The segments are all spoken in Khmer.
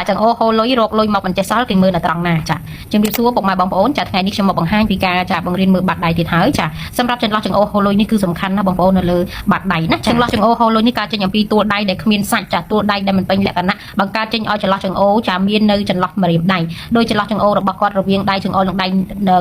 ចង្អូរហូរលុយរកលុយមកមិនចេះសល់គេមើលនៅត្រង់ណាចាជំរាបសួរពុកម៉ែបងប្អូនចាថ្ងៃនេះខ្ញុំមកបង្ហាញពីការចាបង្រៀនមើលបាតដៃទៀតហើយចាសម្រាប់ចន្លោះចង្អូរហូរលុយនេះគឺសំខាន់ណាស់បងប្អូននៅលើបាតដៃណាចន្លោះចង្អូរហូរលុយនេះការចេញអំពីទួលដៃដែលគ្មានសាច់ចាទួលដៃដែលមិនពេញលក្ខណៈបង្កើតចេញឲ្យចន្លោះចង្អូរចាមាននៅចន្លោះម្រាមដៃដោយចន្លោះចង្អូររបស់គាត់រវាងដៃចង្អុលនិងដៃ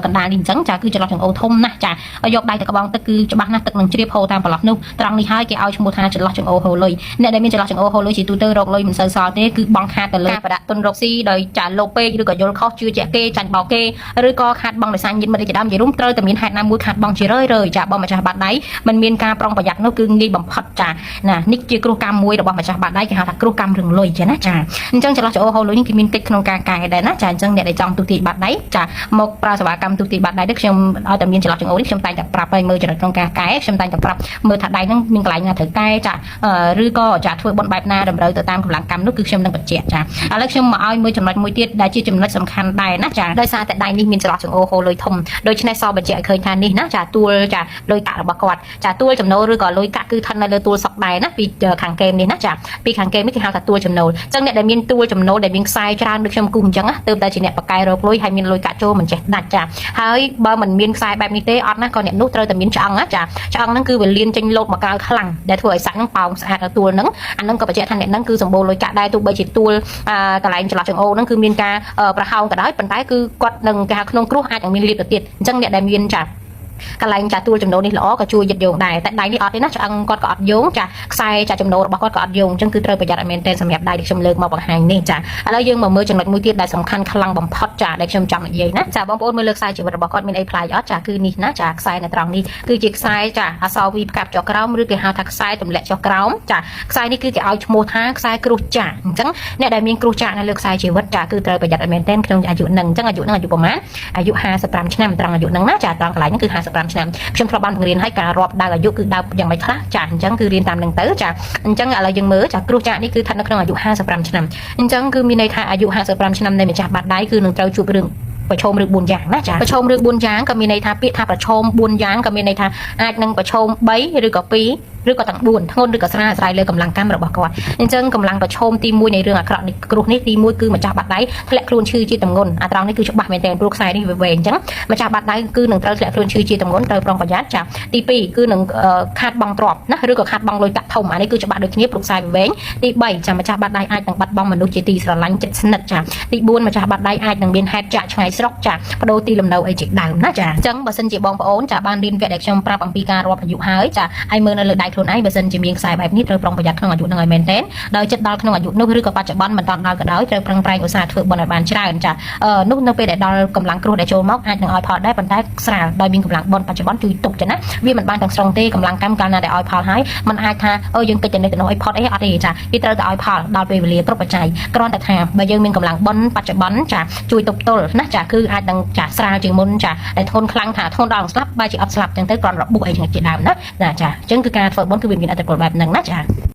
កណ្ដាលនេះអញ្ចឹងចាគឺចន្លោះចង្អូរធំណាស់ចាយកដៃទៅក្បងទឹកគឺច្បាស់ណាស់ទឹកនឹងជ្រាបហូរតាមប្រឡោះនោះត្រង់នេះហើយគេឲ្យឈ្មោះថាចន្លោះចង្អូរហូរលុយអ្នកដែលមានចន្លោះចង្អូរហូរលុយជាទូទៅរកលុយមិនសូវសល់ទេគឺបង់ខាតទៅលើការប្រដាក់ទុនរកស៊ីដោយចាលោពេកឬក៏យល់ខុសជឿជាក់គេចាញ់បោកគេឬក៏ខាតបង់ដោយសារញាតិមិត្តជាដើមនិយាយរួមត្រូវតែមានហេតុណាមួយខាតបង់ជារឿយៗចាបងម្ចាស់បាតដៃមិនមានការប្រុងប្រយ័ត្ននោះគឺងាយបំផុតចាណានេះជាគ្រោះកម្មមួយរបស់ម្ចាស់បាតដៃគេហៅថាគ្រោះកម្មរឿងលុយចាណាចាអញ្ចឹងចន្លោះចង្អូរហូរលុយនេះគេមានកិច្ចក្នុងការកែដែរណាចាអញ្ចឹងអ្នកដែលចង់ទូទាយបាតដៃចាមកប្រើសេវាកម្មទូទាយបាតដៃនេះខ្ញុំឲ្យតែមានចន្លោះចង្អូរនេះខ្ញុំតែងតែប្រាប់ឲ្យមើលចំណុចក្នុងការកែខ្ញុំតែងតែប្រាប់មើលថាដៃហ្នឹងមានកន្លែងណាត្រូវកែចាឬក៏ចាធ្វើបុណ្យបែបណាតម្រូវទៅតាមកម្លាំងកម្មនោះគឺខ្ញុំនឹងបញ្ជាក់ចាឥឡូវខ្ញុំមកឲ្យមើលចំណុចមួយទៀតដែលជាចំណុចសំខាន់ដែរណាចាដោយសារតែដៃនេះមានចន្លោះចង្អូរហូរលុយធំដូច្នេះសបញ្ជាក់ឲ្យឃើញថានេះណាចាទួលចាលុយកាក់របស់គាត់ចាទួលចំណូលឬក៏លុយកាក់គឺស្ថិតនៅលើទួលសុកដែរណាពីខាងកេមនេះណាចាពីខាងកេមនេះគេហៅថាទួលចំណូលអញ្ចឹងអ្នកដែលមានទួលចំណូលដែលមានខ្សែច្រើនដូចខ្ញុំគូសអញ្ចឹងណាទើបតែជាអ្នកបកកែរកលុយហើយមានលុយកាក់ចូលមិនចេះដាច់ចាហើយបើមិនមានខ្សែបែបនេះទេអត់ណាក៏អ្នកនោះត្រូវតែមានឆ្អឹងណាចាឆ្អឹងហ្នឹងគឺវាលៀនចេញលោតមកក្រៅខ្លាំងដែលធ្វើឲ្យសាច់ហ្នឹងប៉ោងស្អាតដល់ទួលហ្នឹងអាហ្នឹងក៏បញ្ជាក់ថាអ្នកហ្នឹងគឺសម្បូរលុយកាក់ដែរទោះបីជាទួលកន្លែងចន្លោះចង្អូរហ្នឹងគឺមានការប្រហោងក៏ដោយប៉ុន្តែគឺគាត់នឹងគេហៅក្នុងគ្រោះអាចនឹងមានលៀបទៅទៀតអញ្ចឹងអ្នកដែលមានចាកន្លែងចាទួលចំណូលនេះល្អក៏ជួយយឹតយោងដែរតែដៃនេះអត់ទេណាឆ្អឹងគាត់ក៏អត់យោងចាខ្សែចាចំណូលរបស់គាត់ក៏អត់យោងអញ្ចឹងគឺត្រូវប្រយ័ត្នឲ្យមែនទែនសម្រាប់ដៃដែលខ្ញុំលើកមកបង្ហាញនេះចាឥឡូវយើងមកមើលចំណុចមួយទៀតដែលសំខាន់ខ្លាំងបំផុតចាដែលខ្ញុំចង់និយាយណាចាបងប្អូនមើលលើខ្សែជីវិតរបស់គាត់មានអីប្លែកអត់ចាគឺនេះណាចាខ្សែនៅត្រង់នេះគឺជាខ្សែចាអសវីផ្កាប់ចុះក្រោមឬគេហៅថាខ្សែទម្លាក់ចុះក្រោមចាខ្សែនេះគឺគេឲ្យឈ្មោះថាខ្សែគ្រោះចាអញ្ចឹងអ្នកដែលមានគ្រោះចានៅលើខ្សែជីវិតចាគឺត្រូវប្រយ័ត្នឲ្យមែនទែនក្នុងអាយុនឹងអញ្ចឹងអាយុនឹងអាយុប្រហែលអាយុ55ឆ្នាំត្រង់អាយុនឹងណាចាត្រង់កន្លែងហ្នឹងគឺ55ឆ្នាំខ្ញុំធ្លាប់បានបង្រៀនឲ្យការរាប់ដៅអាយុគឺដៅយ៉ាងម៉េចខ្លះចាអញ្ចឹងគឺរៀនតាមនឹងទៅចាអញ្ចឹងឥឡូវយើងមើលចាគ្រោះចានេះគឺស្ថិតនៅក្នុងអាយុ55ឆ្នាំអញ្ចឹងគឺមានន័យថាអាយុ55ឆ្នាំនៃម្ចាស់បាតដៃគឺនឹងត្រូវជួបរឿងប្រឈមរឿង4យ៉ាងណាចាប្រឈមរឿង4យ៉ាងក៏មានន័យថាពាក្យថាប្រឈម4យ៉ាងក៏មានន័យថាអាចនឹងប្រឈម3ឬក៏2ឬក៏ទាំង4ធ្ងន់ឬក៏ស្រាលអាស្រ័យលើកម្លាំងកម្មរបស់គាត់អញ្ចឹងកម្លាំងប្រឈមទី1នៃរឿងអាក្រក់នេះគ្រោះនេះទី1គឺម្ចាស់បាត់ដៃធ្លាក់ខ្លួនឈឺជាទម្ងន់អាត្រង់នេះគឺច្បាស់មែនទែនព្រោះខ្សែនេះវាវែងអញ្ចឹងម្ចាស់បាត់ដៃគឺនឹងត្រូវធ្លាក់ខ្លួនឈឺជាទម្ងន់ត្រូវប្រុងប្រយ័ត្នចាទី2គឺនឹងខាតបង់ទ្រព្យណាឬក៏ខាតបង់លុយកាក់ធំអានេះគឺច្បាស់ដូចគ្នាព្រោះខ្សែវាវែងទី3ចាម្ចាស់បាត់ដៃអាចនឹងបាត់បង់មនុស្សជាទីស្រឡាញ់ចិត្តស្និទ្ធចាទី4ម្ចាស់បាត់ដៃអាចនឹងមានហេតុចាក់ឆ្ងាយស្រុកចាបដូរទីលំនៅអីជាដើមណាចាអញ្ចឹងបើសិនជាបងប្អូនចាបានរៀនវគ្គដែលខ្ញុំប្រាប់អំពីការរាប់អាយុហើយចាហើយមើលនៅលើដៃខ្លួនឯងបើសិនជាមានខ្សែបែបនេះត្រូវប្រុងប្រយ័ត្នក្នុងអាយុនឹងឲ្យមែនទែនដោយចិត្តដល់ក្នុងអាយុនោះឬក៏បច្ចុប្បន្នមិនតាន់ដល់ក៏ដោយត្រូវប្រឹងប្រែងឧស្សាហ៍ធ្វើបុណ្យឲ្យបានច្រើនចានោះនៅពេលដែលដល់កម្លាំងគ្រោះដែលចូលមកអាចនឹងឲ្យផលដែរប៉ុន្តែស្រាលដោយមានកម្លាំងបុណ្យបច្ចុប្បន្នជួយទប់ចាណាវាមិនបានទាំងស្រុងទេកម្លាំងកម្មកាលណាដែលឲ្យផលហើយมันអាចថាអឺយើងកិច្ចទៅនេះទៅនោះឲ្យផុតអីអត់ទេចាវាត្រូវតែឲ្យផលដល់ពេលវេលាគ្រប់បច្ច័យគ្រាន់តែថាបើយើងមានកម្លាំងបុណ្យបច្ចុប្បន្នចាជួយទប់ទល់ណាចាគឺអាចនឹងចាស្រាលជាងមុនចាដែលធ្ងន់ខ្លាំងថាធ្ងន់ដល់ស្លាប់បើជាអត់ស្លាប់ចឹងទៅគ្រាន់របួសអីចឹងជាដើមណាចាអញ្ចឹងគឺការធ្វើបុណ្យគឺវាមានឥទ្ធិពលបែបហ្នឹងណាចា។